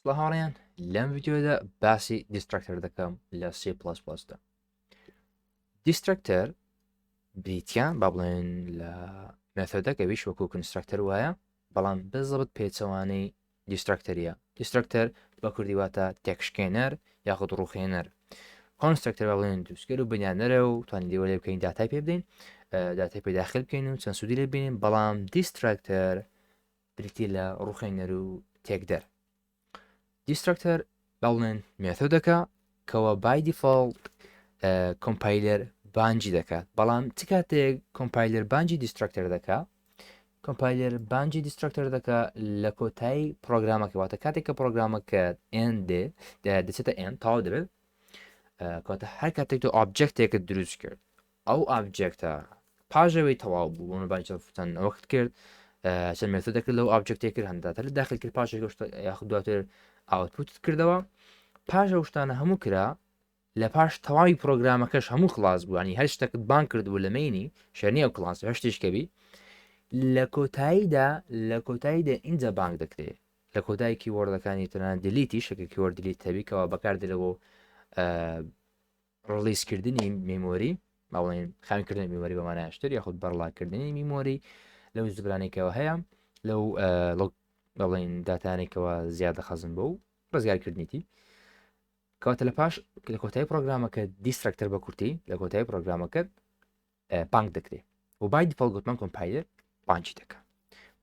سڵاو هاوڕێیان لەم ڤیدیۆدا باسی destructor دەکەم لە C++ دا. destructor بریتە با بڵێن لە method ەکە ویش وەکو constructor وایە بەڵام بزەبت پێچەوانەی destructor ە. destructor بە کوردی واتە تێکشکێنەر یاخود ڕوخێنەر. constructor با بڵێن دروستکەر و بنیانەرە و توانین لێوە لێ بکەین داتای پێ بدەین داتای پێ داخل بکەین و چەند سوودی لێ بینین بەڵام destructor بریتیە لە ڕوخێنەر و تێکدەر. destructor بەڵێن method ەکە کەەوە by default compiler بانگی دەکات بەڵام چ کاتێک compiler بانگی destructor دەکات compiler بانگی destructor دەکا لە کۆتایی پرۆگرامەکە واتە کاتێک کە پرۆگرامەکە end دێ دەچێتە end تەواو دەبێت کاتە هەر کاتێک تۆ object ێکت دروست کرد ئەو object ە پاژەوەی تەواو بوو بۆ باجەفتان وەخت کرد چەند method دەکرد لەو object ێک کرد هەنداتە لە داخل کرد پاشێک یاخود دواتر output کردەوە پاش ئەو شتانە هەموو کرا لە پاش تەواوی پرۆگرامەکەش هەموو خلاص بووانی هەر شتێکت بان کرد بوو لە main ی شەرنی ئەو کلاس هەر شتێکەبی لە کۆتاییدا لە کۆتاییدا ئینجا بانگ دەکرێت لە کۆتایی keyword ەکانی تەنان delete ی شەکە keyword delete هەبی کەوا بەکاردێت بۆ release کردنی memory با بڵێین خاوێنکردنی memory بە مانایشتر یاخود بەرڵاکردنی memory لەو زبرانێکەوە هەیە لەو بڵێن داتانێکەوە زیادە خەزن بۆ و ڕزگارکردنیتی کەواتە لە پاش لە کۆتایی پرۆگرامەکە destructor بە کورتی لە کۆتایی پرۆگرامەکە بانگ دەکرێت و by default گوتمان compiler بانگی دەکە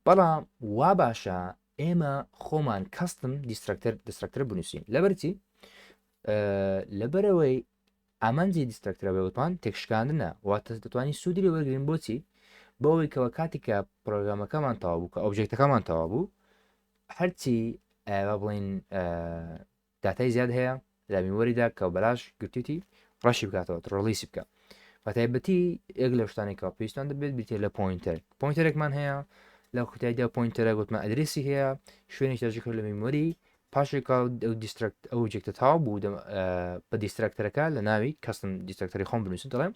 بەڵام وا باشە ئێمە خۆمان custom destructor destructor بنووسین لەبەرچی لەبەرەوەی ئامانجی destructor ە وتمان تێکشکاندنە واتە دەتوانین سوودی لێ وەرگین بۆچی بۆ ئەوەی کەەوە کاتێک کە پرۆگرامەکەمان تەواو بوو کە object ەکەمان تەواو بوو هەرچی با بڵین داتای زیاد هەیە لە memory دا کە بەلاش گرتوتی ڕەشی بکاتەوە release ی بکە بە تایبەتی یەک لە شتانێکەوە پێویستان دەبێت بریتە لە pointer pointer ێکمان هەیە لە کوتایدا pointer ە گوتمە ئەدرسی هەیە شوێنی تەژکرد لە memory پاشێکا ئەو destruct ئەو object ە تاو بوو بە destructor ەکە لە ناوی custom destructor ی خۆم بنووسن دەڵێم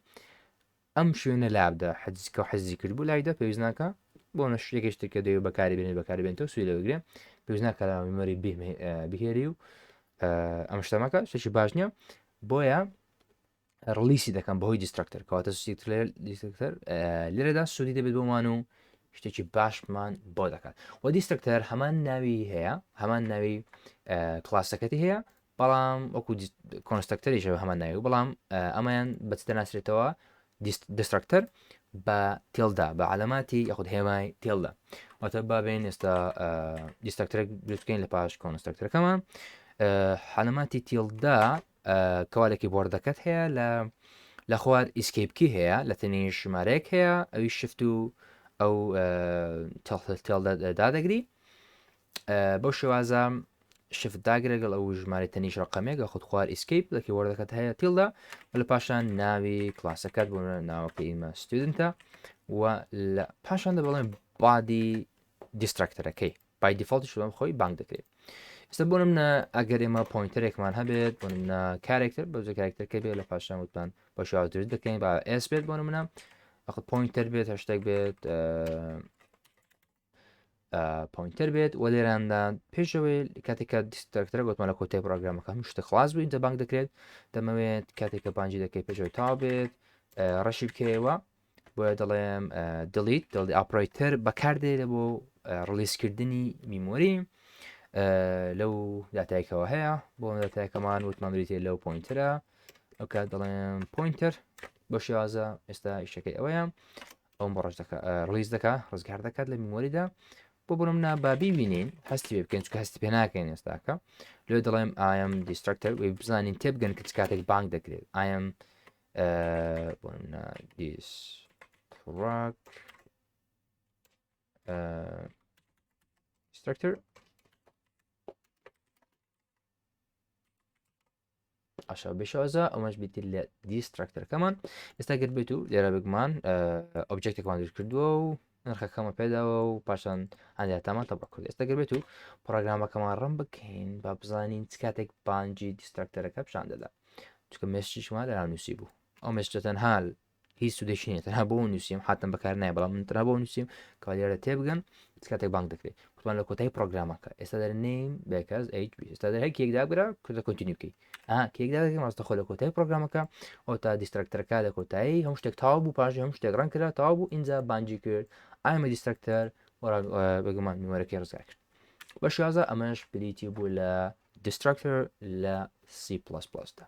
ئەم شوێنە لابدە حەجزکە حەزی کرد بوو لایدە پێویست ناکە بۆ نە شتێکیش تر کە دەوێت بەکاری بێنێت بەکاری بێنێتەوە سوودی لێ بگرێ پێویست ناکە لە memory بهێری و ئەم شتەمەکە شتێکی باش نییە بۆیە release ی دەکەم بەهۆی destructor کەواتە destructor لێرەدا سوودی دەبێت بۆمان و شتێکی باشمان بۆ دەکات و destructor هەمان ناوی هەیە هەمان ناوی کلاسەکەتی هەیە بەڵام وەکو constructor یش هەمان ناوی بەڵام ئەمەیان بە چ دەناسرێتەوە destructor بە tilde بە عەلاماتی یاخود هێمای tilde واتە با بێن ئێستا destructor ێک دروست بکەین لە پاش constructor ەکەمان عەلاماتی tilde کەوا لە کیبۆردەکەت هەیە لە لە خوار escape key هەیە لە تەنی ژمارەیەک هەیە ئەوی shift و ئەو tilde دادەگری بەو شێوازە shift داگرە گەڵ ئەو ژمارە تەنیش ڕقەمێک خود خوار escape لە keyboard ەکەت هەیە tilde و لە پاشان ناوی کلاسەکەت بۆ ناوەکە ئیمە student ە و لە پاشان دەبڵێن body destructor ەکەی by default یش بەم خۆی بانگ دەکرێت ئێستا بۆ منە ئەگەر ئێمە pointer ێکمان هەبێت بۆ منە character بە character کە بێت لە پاشان وتمان بە شێواز دروست دەکەین بە s بێت بۆ منە ئەخت pointer بێت هەشتێک بێت pointer بێت وە لێراندا پێشەوەی کاتێک کە destructor ە گوتمان لە کۆتای پرۆگرامەکە هەموو شتە خلاص بوو ئینجا بانگ دەکرێت دەمەوێت کاتێک کە بانگی دەکەی پێشەوەی تاو بێت ڕەشی بکەیەوە بۆیە دەڵێم delete delete operator بەکاردێ لە بۆ release کردنی memory لەو داتایکەوە هەیە بۆ داتایەکەمان وتمان بریتە لەو pointer ە ئەو کات دەڵێم pointer بۆ شێوازە ئێستا ئیشەکەی ئەوەیە ئەوم بۆ ڕەش دەکا release دەکا ڕزگار دەکات لە memory دا بۆ بڕم نا با بیبینین هەستی پێ بکەین چونکە هەستی پێ ناکەین ئێستاکە لێ دەڵێم I am destructor وی بزانین تێبگەن کە چ کاتێک بانگ دەکرێت I am بۆ نمونە destruc destructor ئاشا بشازە ئەمەش بیتر لە destructor ەکەمان ئێستا گەر بێت و لێرە بگمان object ێکمان دروست کردووە و نرخەکەمە پێداوە و پاشان هەنداتامان تەبع کرد ئێستا گەر بێت و پرۆگرامەکەمان run بکەین با بزانین چ کاتێک بانگی destructor ەکە پیشان دەدا چونکە message یشمان لە نووسی بوو ئەو message ە تەنها هیچ سوودێکی نیە تەنها بۆ نووسیم حاتم بەکار نایە بەڵام من تەنها بۆ نووسیم کە لێرە تێبگەن چ کاتێک بانگ دەکرێت. بەڵام لە کۆتایی پرۆگرامەکە ئێستا دەر name بێکەس age ئێستا دەر هەر key ێک دابگرە کوردە continue بکەی ئا key ێک دادەگرم ڕاستەخۆ لە کۆتایی پرۆگرامەکە ئەو تا destructor ەکە لە کۆتایی هەموو شتێک تاو بوو پاش هەموو شتێک run کرا تاو بوو ئینجا بانجی کرد I'm a destructor بێگومان memory ەکەی ڕزگار کرد. بە شێوازە ئەمەش بریتی بوو لە destructor لە C++ دا.